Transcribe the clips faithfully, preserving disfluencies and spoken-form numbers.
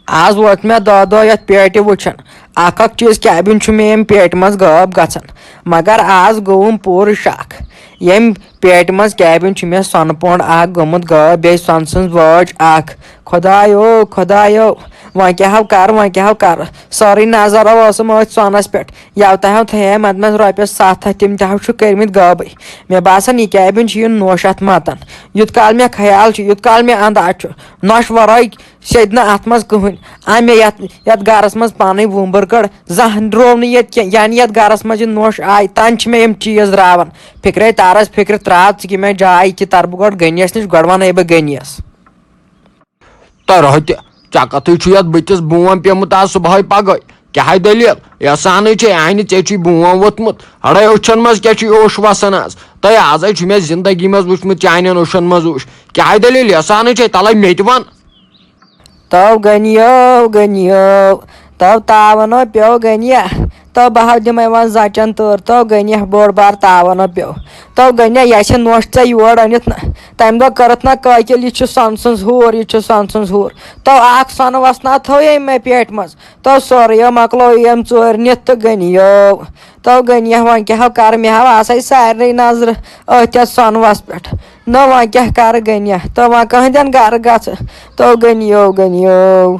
آز ووت مےٚ دَہ دۄہ یَتھ پیٹہِ وٕچھان۔ اَکھ اَکھ چیٖز کیٛابِن چھُ مےٚ ییٚمہِ پیٹہِ منٛز غٲب گژھان۔ مگر آز گوٚوُم پوٗرٕ شَک۔ ییٚمہِ پیٹہِ منٛز کیٛابِن چھُ مےٚ سۄنہٕ پونٛڈ اَکھ گوٚمُت غٲب، بیٚیہِ سۄنہٕ سٕنٛز وٲج اَکھ۔ خۄدایو، خۄدایو، وۄنۍ کیٛاہ ہو کَرٕ، وۄنۍ کیٛاہ ہو کَرٕ؟ سٲرٕے نظر ٲسٕم أتھۍ سۄنَس پٮ۪ٹھ۔ یَوٕ تام ہو تھٲیے مَتہٕ منٛز رۄپیَس سَتھ ہَتھ، تِم تہِ ہو چھُ کٔرمٕتۍ غٲبٕے۔ مےٚ باسان، یہِ کیٛابِن چھُ یہِ نوٚش اَتھ مَتَن۔ یُتھ کال مےٚ خیال چھُ، یُتھ کال مےٚ انداز چھُ، نۄشہِ ورٲے سیٚدِ نہٕ اتھ منٛز کٕہٕنۍ۔ آ، مےٚ یتھ، یتھ گرس منٛز پانے وُمبٕر کٔڑ، زانٛہہ درٛوو نہٕ ییٚتہِ کینٛہہ۔ یعنی یتھ گرس منٛز یہِ نوٚش آیہِ، تنہٕ چھِ مےٚ یِم چیٖز راوان۔ فکرے تارس فکرِ تراو ژٕ کہِ مےٚ جاے تہِ تر بہٕ گۄڈٕ غنیس نِش، گۄڈٕ ونَے بہٕ غنیس۔ تہٕ روٚہتہِ، ژےٚ کتھٕے چھُ یتھ بٕتھِس بوم پیومُت آز صبحٲے پگہٲے؟ کیٛاہ دٔلیٖل؟ احسانٕے چھے، اہنہِ ژےٚ چھُے بوم ووٚتھمُت۔ ہڑے اوٚچھن منٛز کیٛاہ چھُے اوٚش وسان آز؟ تہٕ ازے چھُ مےٚ زندگی منٛز وُچھمُت چانٮ۪ن اوٚشن منٛز اوٚش۔ کیٛاہ دٔلیٖل؟ احسانٕے چھے، تلے مےٚ تہِ ون۔ تو غنیو، غنیو، تو تاونو پیو غنیہ، تو بہو دِمے وۄنۍ زچن تٲر، تو غنیہ بوٚڑ بار تاونو پیو۔ تو غنیہ، یہِ چھِ نوٚش ژےٚ یور أنِتھ نہ۔ تمہِ دۄہ کٔرٕتھ نہ قٲقِل، یہِ چھُ سۄنہٕ سٕنٛز ہور، یہِ چھُ سۄنہٕ سٕنٛز ہور۔ تو اکھ سۄنہٕ وسنا تھٲوے مےٚ پیٹہِ منٛز۔ تو سورُے مۄکلو أمۍ ژوٗرِ نِتھ تہٕ غنیو۔ تو غنیہ، وۄنۍ کیٛاہ ہو کرٕ، مےٚ ہو آسے سارنٕے نظرٕ أتھۍ یتھ سۄنہٕ وس پٮ۪ٹھ۔ نہ وۄنۍ کیٛاہ کرٕ غنیہ، تو وۄنۍ کٕہٕنٛدٮ۪ن گرٕ گژھٕ۔ تو غنیو، غنیو۔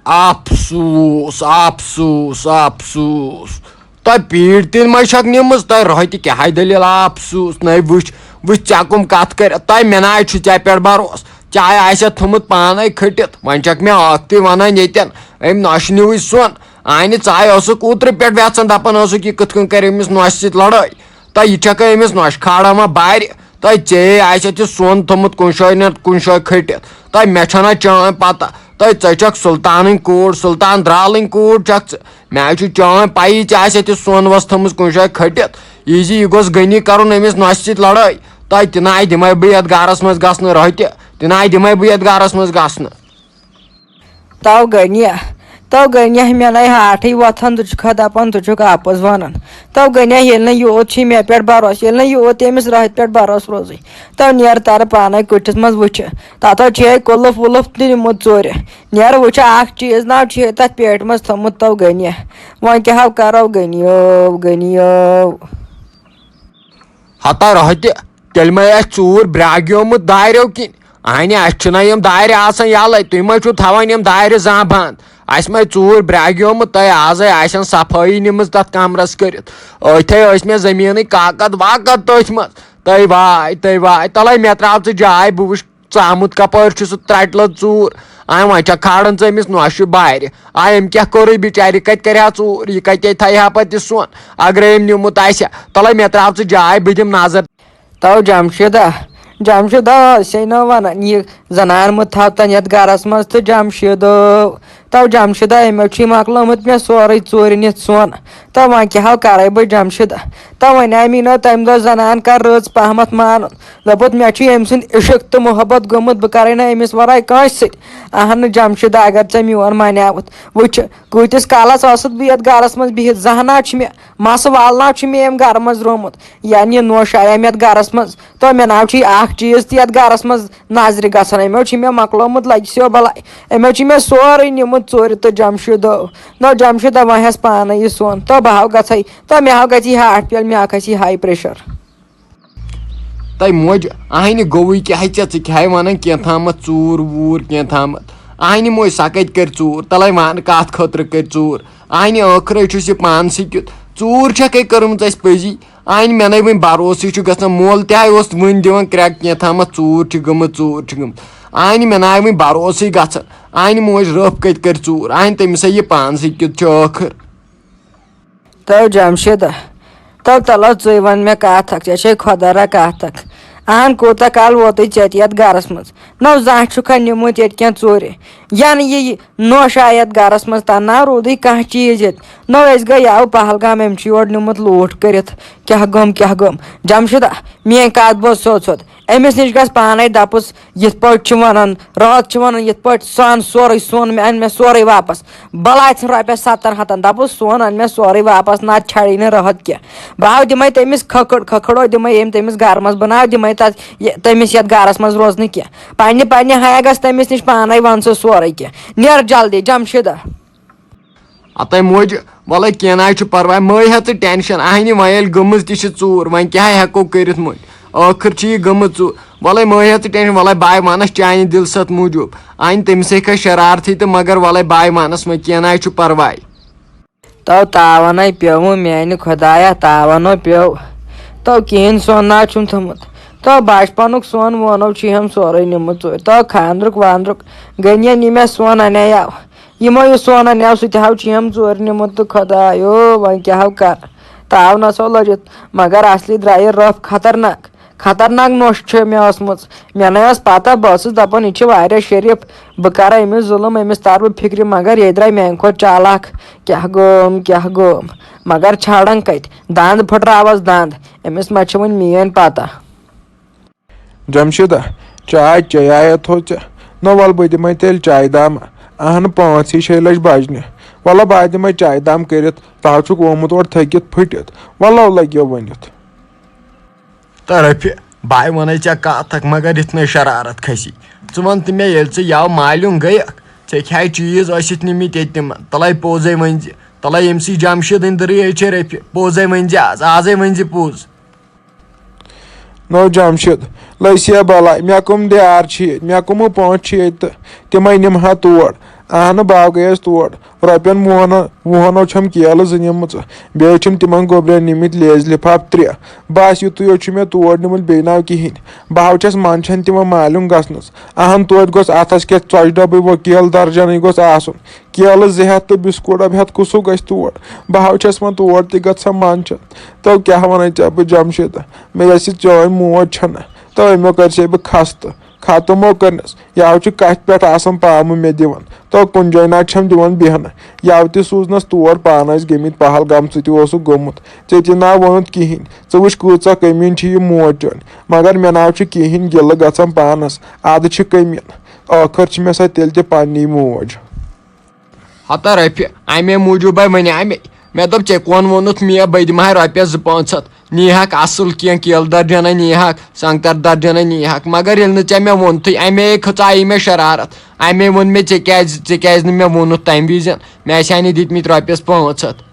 افسوس، افسوس، افسوس۔ تۄہہِ پیٖٹۍ تہِ ما چھکھ نِمٕژ؟ تۄہہِ رۄہہِ تہِ کیٛاہ دٔلیٖل؟ افسوس، نَے وٕچھ، وٕچھ ژےٚ کٕم کتھ کٔرِتھ۔ تۄہہِ مےٚ ناے چھُ ژےٚ پٮ۪ٹھ بھروسہٕ۔ چاے آسہِ تھوٚمُت پانے کھٔٹِتھ۔ وۄنۍ چھکھ مےٚ اکھ تُے ونان ییٚتٮ۪ن، أمۍ نۄشہِ نیوٗوٕے سۄن۔ آنہِ ژاے ٲسٕکھ اوترٕ پٮ۪ٹھ وٮ۪ژھان، دپان ٲسٕکھ، یہِ کِتھ کٔنۍ کرِ أمِس نۄشہِ سۭتۍ لڑٲے؟ تہٕ یہِ چھکھ أمِس نۄشہِ کھالان وۄنۍ بارِ۔ تۄہہِ ژےٚ آسہِ اَتہِ سۄن تھوٚمُت کُنہِ جایہِ نہ کُنہِ جایہِ کھٔٹِتھ۔ تۄہہِ مےٚ چھَنہ چٲنۍ پتہ۔ تۄہہِ، ژےٚ چھکھ سُلطانٕنۍ کوٗر، سُلطان درٛالٕنۍ کوٗر چھکھ ژٕ۔ مےٚ حظ چھُ چٲنۍ پَیی، ژےٚ آسہِ اَتہِ سۄن وۄس تھٲمٕژ کُنہِ جایہِ کھٔٹِتھ۔ یہِ زِ یہِ گوٚژھ غنی کَرُن أمِس نۄشہِ سۭتۍ لڑٲے۔ تۄہہِ تہِ نہ دِمَے بہٕ یَتھ گَرَس منٛز گژھنہٕ رۄہہِ تہِ۔ تہِ نہ دِمَے بہٕ یَتھ گَرَس منٛز گژھنہٕ۔ تو غنیہ، تو غنیہ، مےٚ نَے ہاٹھٕے وۄتھان، ژٕ چھُکھا دَپان، ژٕ چھُکھ اَپُز وَنان۔ تو غنیہ، ییٚلہِ نہٕ یوٗت چھُے مےٚ پٮ۪ٹھ بھروسہٕ، ییٚلہِ نہٕ یوٗت تٔمِس رۄہہِ پٮ۪ٹھ بھروسہٕ روزُے، تو نیر تَرٕ پانے کُٹھِس منٛز وٕچھِ۔ تَتھ حظ چھُے کُلُف وُلُف تہِ نیوٗمُت ژوٗرِ۔ نیر وٕچھِ اَکھ چیٖز، نہ چھُے تَتھ پیٹہِ منٛز تھوٚمُت تو غنیہ۔ وۄنۍ کیٛاہ ہو کَرو غنیو، غنیو۔ ہتا رۄہہِ تہِ، تیٚلہِ ما آسہِ ژوٗر برٛاگیومُت دارٮ۪و کِنۍ؟ اہنہِ، اَسہِ چھِنہ یِم دارِ آسان یَلَے، تُہۍ ما چھِو تھاوان یِم دارِ زانٛہہ بنٛد؟ اَسہِ ما ژوٗر برٛاگیومُت، تۄہہِ آزَے آسن صفٲیی نِمٕژ تَتھ کمرَس کٔرِتھ۔ أتھے ٲسۍ مےٚ زٔمیٖنٕکۍ کاکد واکد تٔتھۍ منٛز۔ تٔے واے، تٔے واے، تَلَے مےٚ ترٛاو ژٕ جاے، بہٕ وٕچھ ژٕ آمُت کَپٲرۍ چھُ سُہ ترٛٹہِ لٔژ ژوٗر۔ آے وۄنۍ چھَکھ کھالان ژٕ أمِس نۄشہِ بارِ۔ آے أمۍ کیٛاہ کوٚرُے بِچارِ، یہِ کَتہِ کَرِ ہا ژوٗر، یہِ کَتہِ تھایہِ ہا پَتہٕ یہِ سۄن؟ اگرے أمۍ نیوٗمُت آسہِ ہا، تَلَے مےٚ ترٛاو ژٕ جاے، بہٕ دِمہٕ نظر۔ تو جمشیدہ، جمشیدہ، أسے نہ ونان، یہِ زنان مہٕ تھاو تن یتھ گرس منٛز۔ تہٕ جمشیدو، تو جمشیدہ، أمۍ چھُے مۄکلومُت مےٚ سورُے ژوٗرِ نِتھ سۄن۔ تو وۄنۍ کیٛاہ ہو کرے بہٕ جمشیدہ؟ تو وۄنۍ آیہِ مےٚ نہ تمہِ دۄہ زنان کر رٕژ پہمتھ مانُن۔ دوٚپُت، مےٚ چھُ أمۍ سُنٛد عشق تہٕ محبت گوٚمُت، بہٕ کرے نہٕ أمِس ورٲے کٲنٛسہِ سۭتۍ۔ اہن نہٕ جمشیدہ، اگر ژےٚ میون مانیاوُتھ، وٕچھ، کۭتِس کالس ٲسٕس بہٕ یتھ گرس منٛز بِہِتھ، زانٛہہ نہ چھُ مےٚ مسہٕ والنہ چھُ مےٚ أمۍ گرٕ منٛز رومُت، یعنی نوٚش آیام یتھ گرس منٛز۔ تو مےٚ ناو چھُ یہِ اکھ چیٖز تہِ یتھ گرس منٛز نظرِ گژھان۔ أمۍ چھُ مےٚ مۄکلومُت لگہِ سیو بلاے۔ أمۍ چھُ مےٚ سورُے نیوٗمُت ژوٗرِ۔ تہٕ جمشیدو، نہ جمشیدہ، وۄنۍ ہس پانے یہِ سۄن۔ تو بہٕ ہاو گژھے، تو مےٚ ہاو گژھِ یہِ ہارٹ فیل، مےٚ ہاو کھسہِ یہِ ہاے پریشر۔ تۄہہِ موج، اہنہِ گوٚوُے کیٛاہ ژےٚ؟ ژٕ کیٛاہ ونان کینٛہہ تامتھ ژوٗر ووٗر کینٛہہ تامتھ؟ اہنہِ موج، سۄ کتہِ کرِ ژوٗر؟ تلے ون کتھ خٲطرٕ کرِ ژوٗر؟ اہنہِ ٲخرے چھُس یہِ پانسٕے کیُتھ۔ ژوٗر چھکھ ہے کٔرمٕژ اسہِ پٔزی؟ اہنہِ مےٚ نے وۄنۍ بھروسٕے چھُ گژھان۔ مول تہِ ہاے اوس وُنہِ دِوان کرٛٮ۪کھ کینٛہہ تامتھ، ژوٗر چھِ گٔمٕژ، ژوٗر چھِ گٔمٕژ۔ اہنہِ مےٚ ناے وۄنۍ بھروسٕے گژھان۔ اہنہِ موج رٔف کتہِ کرِ ژوٗر؟ اہنہِ تٔمِس ہے یہِ پانسٕے کیُتھ چھُ ٲخر۔ تو جمشیدہ، تو تلو ژٕے وَن مےٚ کَتھ اَکھ، ژےٚ چھے خۄدا را کَتھ اَکھ۔ اَہَن کوٗتاہ کال ووتُے ژےٚ تہِ یَتھ گَرَس منٛز؟ نو زانٛہہ چھُکھا نیوٗمُت ییٚتہِ کینٛہہ ژوٗرِ؟ یَنہٕ یہِ، یہِ نوش آے یَتھ گَرَس منٛز، تَنہٕ نا روٗدُے کانٛہہ چیٖز ییٚتہِ۔ نو أسۍ گٔے یَوٕ پہلگام، أمۍ چھُ یورٕ نیوٗمُت لوٗٹھ کٔرِتھ۔ کیٛاہ گوٚم، کیٛاہ گوٚم؟ جمشیدہ، میٛٲنۍ کَتھ بوز سیوٚد سیوٚد۔ أمِس نِش گژھِ پانے دپُس، یِتھ پٲٹھۍ چھِ ونان، راتھ چھِ ونان یِتھ پٲٹھۍ، سُہ ان سورُے سۄن، مےٚ ان مےٚ سورُے واپس۔ بلاے ژھٕن رۄپیس ستن ہتن، دپُس سُہ ان ان مےٚ سورُے واپس، نتہٕ چھڑی نہٕ راتھ کینٛہہ۔ بہٕ ہاو دِمے تٔمِس کھکھٕڑ، کھکھٕڑو دِمے ییٚمۍ تٔمِس گرٕ منٛز، بہٕ نہ ہاو دِمے تتھ یہِ، تٔمِس یتھ گرس منٛز روزنہٕ کینٛہہ۔ پننہِ پننہِ ہیا گژھ تٔمِس نِش پانے ون ژٕ سورُے کینٛہہ۔ نیر جلدی جمشیدہ۔ ہتے موج، وَلَے کینٛہہ نہ حظ چھُ پَرواے، مہٕ ہےٚ ژٕ ٹٮ۪نشَن، اَہنہِ وۄنۍ ییٚلہِ گٔمٕژ تہِ چھِ ژوٗر، وۄنۍ کیٛاہ ہٮ۪کو کٔرِتھ مٔنٛزۍ؟ ٲخٕر چھِ یہِ گٔمٕژ ژوٗر۔ وَلَے مہٕ ہےٚ ژٕ ٹٮ۪نشَن، وَلَے بہٕ ہاے وَنَس چانہِ دِلہٕ سَتھ موٗجوٗب، اَہنہِ تٔمِس ہے کھژِ شرارتھٕے تہٕ مگر وَلَے بہٕ ہاے وَنَس وۄنۍ کینٛہہ نہ حظ چھُ پَرواے۔ تو تاوَنے پیوٚوُم میٛانہِ خۄدایا، تاوَنو پیوٚو۔ تو کِہیٖنۍ سۄن نہ حظ چھُم تھوٚمُت۔ تو بَچپَنُک سۄن وونو چھُ ہَم سورُے نیوٗمُت ژوٗرِ۔ تو خانٛدرُک وانٛدرُک گٔنِیَن یہِ مےٚ سۄن اَنیو۔ یِمو یہِ سۄن اَنیو، سُہ تہِ ہاو چھُ یِم ژوٗرِ نیوٗمُت تہٕ خۄدایو، وۄنۍ کیٛاہ ہاو کَر؟ تاو نہ سا لٔجِتھ، مگر اصلی درٛایہِ رۄپھ خطرناک۔ خطرناک نوٚش چھِ مےٚ ٲسمٕژ۔ مےٚ نَے ٲس پَتہ، بہٕ ٲسٕس دَپان، یہِ چھِ واریاہ شریٖف، بہٕ کَرٕ أمِس ظُلُم، أمِس تارٕ بہٕ فِکرِ، مگر یہِ درٛاے میٛانہِ کھۄتہٕ چالاک۔ کیٛاہ گوم، کیٛاہ گوم؟ مگر چھاڑَن کَتہِ؟ دَنٛد پھٕٹراوَس دَنٛد، أمِس ما چھِ وۄنۍ میٛٲنۍ پَتہ؟ جمشیدہ، چاے چیٚیایتھ ہو ژےٚ؟ نہ، وَلہٕ بہٕ دِمَے تیٚلہِ چایہِ دامہ۔ اہنہٕ، پانٛژھ ہی شےٚ لَچھ بجنہِ۔ وَلہٕ بہٕ دِمَے چایہِ دام کٔرِتھ، تَو چھُکھ آمُت اورٕ تھٔکِتھ پھٕٹِتھ۔ وَلہٕ لَگیو ؤنِتھ۔ تہٕ رفیع، بہٕ وَنے ژےٚ کَتھ اَکھ، مگر یِتھ نَے شرارت کھسی۔ ژٕ وَن تہٕ مےٚ، ییٚلہِ ژٕ یَوٕ مالیُن گٔیَکھ، ژےٚ کیٛاہ چیٖز ٲسِتھ نِمٕتۍ ییٚتہِ تِمَن؟ تَلَے پوٚزَے ؤنۍ زِ، تَلَے أمۍ سٕے جمشیدٕنۍ دٔرٕے چھے رفیع، پوٚزَے ؤنۍ زِ آز، آزَے ؤنۍ زِ پوٚز۔ نو جمشید، لٔسیا بلاے، مےٚ کٕم دیار چھِ ییٚتہِ، مےٚ کٕمہٕ پونٛسہٕ چھِ ییٚتہِ تہٕ تِمَے نِمہٕ ہا تور۔ اہنہٕ، بہٕ گٔیَس تور۔ رۄپیَن وُہَن، وُہَنو چھَم کیلہٕ زٕ نِمژٕ، بیٚیہِ چھِم تِمَن گوٚبرٮ۪ن نِمٕتۍ لیز لِفاف ترٛےٚ۔ بس یُتُے یوت چھُ مےٚ تور نیُمُت، بیٚیہِ ناو کِہیٖنۍ۔ بہٕ ہاو چھَس منٛدچھان تِمَن مالیُن گژھنَس۔ اہن، توتہِ گوٚژھ اَتھَس کیٛاہ ژۄچہِ ڈَبٕے وۄنۍ کیلہٕ درجَنٕے گوٚژھ آسُن۔ کیلہٕ زٕ ہَتھ تہٕ بِسکوٗٹ ڈَبہٕ ہَتھ کُسُے گژھِ تور؟ بہٕ ہاو چھَس وۄنۍ تور تہِ گژھان منٛدچھان۔ تو کیٛاہ وَنَے ژےٚ بہٕ جمشیدہ، مےٚ یۄس یہِ چٲنۍ موج چھَنہ، تو أمیو کَرِ سے بہٕ خستہٕ، ختمو کٔرنَس۔ یہِ ہاو چھُ کَتھِ پٮ۪ٹھ آسان پامہٕ مےٚ دِوان۔ تو کُنہِ جایہِ نہ چھَم دِوان بیٚہنہٕ۔ یَوٕ تہِ سوٗزنَس تور، پانہٕ ٲسۍ گٔمٕتۍ پہلگام، ژٕ تہِ اوسُکھ گوٚمُت۔ ژےٚ تہِ نہ ووٚنُتھ کِہیٖنۍ۔ ژٕ وٕچھ کۭژاہ کٔمیٖن چھِ یہِ موج چٲنۍ۔ مگر مےٚ نہ چھُ کِہیٖنۍ گِلہٕ گژھان پانَس۔ اَدٕ چھِ کٔمیٖن۔ ٲخٕر چھِ مےٚ سۄ تیٚلہِ تہِ پنٛنی موج۔ ہتا رفیع، امے موٗجوٗبے ونے مےٚ۔ مےٚ دوٚپ، ژےٚ کون ووٚنُتھ مےٚ، بہٕ دِمہٕ ہا رۄپیس زٕ پانٛژھ ہتھ، نیٖہَکھ اصل کینٛہہ، کیلہٕ درجنہ نیٖہَکھ، سنگتر درجنہ نیٖہَکھ، مگر ییٚلہِ نہٕ ژےٚ مےٚ ووٚنتھٕے، امے کھژایے مےٚ شرارت۔ امے ووٚن مےٚ، ژےٚ کیازِ، ژےٚ کیازِ نہٕ مےٚ ووٚنُتھ تمہِ وِزِ؟ مےٚ آسہِ ہا نہٕ دِتمٕتۍ رۄپیس پانٛژھ ہتھ۔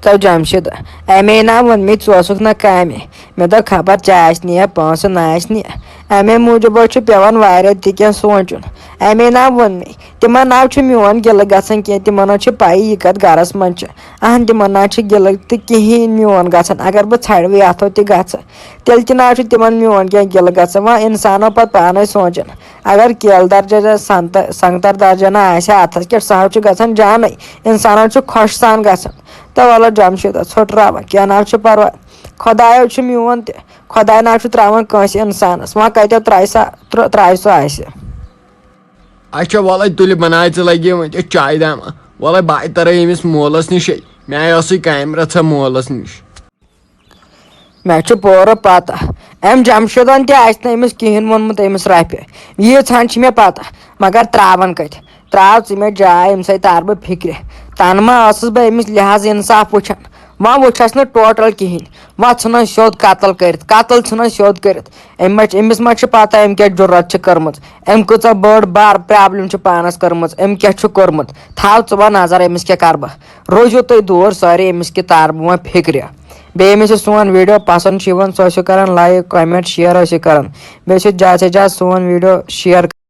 تو جمشید، امے نا ووٚن مےٚ، ژٕ اوسُکھ نہ کامہِ۔ مےٚ دوٚپ، خبر ژےٚ آسہِ نہٕ یا پونٛسہٕ نہ آسہِ نہٕ۔ امے موٗجوٗب حظ چھُ پٮ۪وان واریاہ تہِ کینٛہہ سونٛچُن۔ امے نا ووٚن مےٚ، تِمن نہ حظ چھُ میون گِلہٕ گژھان کینٛہہ، تِمن حظ چھِ پَیی یہِ کَتھ گَرَس منٛز چھِ۔ اہن، تِمن نہ حظ چھِ گِلہٕ تہِ کِہیٖنۍ میون گژھان۔ اگر بہٕ ژھَڑوٕے اَتھو تہِ گژھٕ، تیٚلہِ تہِ نہ حظ چھُ تِمن میون کینٛہہ گِلہٕ گژھان۔ وۄنۍ اِنسانو پَتہٕ پانَے سونٛچان، اگر کیلہٕ درجہ سنٛگتہٕ، سنٛگتر درجہ نہ آسہِ ہا اَتھَس کٮ۪ٹھ، سُہ حظ چھُ گژھان جانٕے۔ اِنسان حظ چھُ خۄش سان گژھان۔ تہٕ وَلہٕ جمشیٖدہ، ژھوٚٹراوان، کینٛہہ نہ حظ چھُ پَرواے۔ خۄدایو چھُ میون تہِ، خۄداے نہ حظ چھُ ترٛاوان کٲنٛسہِ اِنسانَس۔ وۄنۍ کَتہِ ترٛایہِ سا، ترٛ-، ترٛایہِ سُہ اَسہِ۔ اچھا، وَلَے تُلہِ بَناے ژٕ لَگے وۄنۍ تہِ چایہِ دامہ۔ وَلَے بہٕ تہِ تَرَے أمِس مولَس نِشے۔ مےٚ ٲسٕے کامہِ رَژھا مولَس نِش۔ مےٚ چھُ پوٗرٕ پَتہ، أمۍ جمشیٖدَن تہِ آسہِ نہٕ أمِس کِہیٖنۍ ووٚنمُت أمِس رَفہِ۔ ییٖژ ہَن چھِ مےٚ پَتہ، مگر ترٛاوَن کَتہِ؟ ترٛاو ژٕ مےٚ جاے، أمۍ سۭتۍ تارٕ بہٕ فِکرِ۔ تَنہٕ ما ٲسٕس بہٕ أمِس لحاظ اِنصاف وٕچھان؟ وۄنۍ وٕچھَس نہٕ ٹوٹَل کِہیٖنۍ۔ وۄنۍ ژھٕنَن سیوٚد قتل کٔرِتھ، قتل ژھٕنَن سیوٚد کٔرِتھ۔ أمۍ ما چھِ، أمِس ما چھِ پَتہ أمۍ کیٛاہ جُرت چھِ کٔرمٕژ؟ أمۍ کۭژاہ بٔڑ بار problem چھِ پانَس کٔرمٕژ، أمۍ کیٛاہ چھُ کوٚرمُت؟ تھاو ژٕ وۄنۍ نظر أمِس کیٛاہ کَرٕ بہٕ۔ روٗزِو تُہۍ دوٗر سٲری أمِس کہِ تارٕ بہٕ وۄنۍ فِکرِ۔ بیٚیہِ ییٚمِس یہِ سون video پسنٛد چھُ یِوان، سُہ ٲسِو کران like، comment، share ٲسِو کران۔ بیٚیہِ ٲسِو زیادٕ سے زیادٕ سون video share۔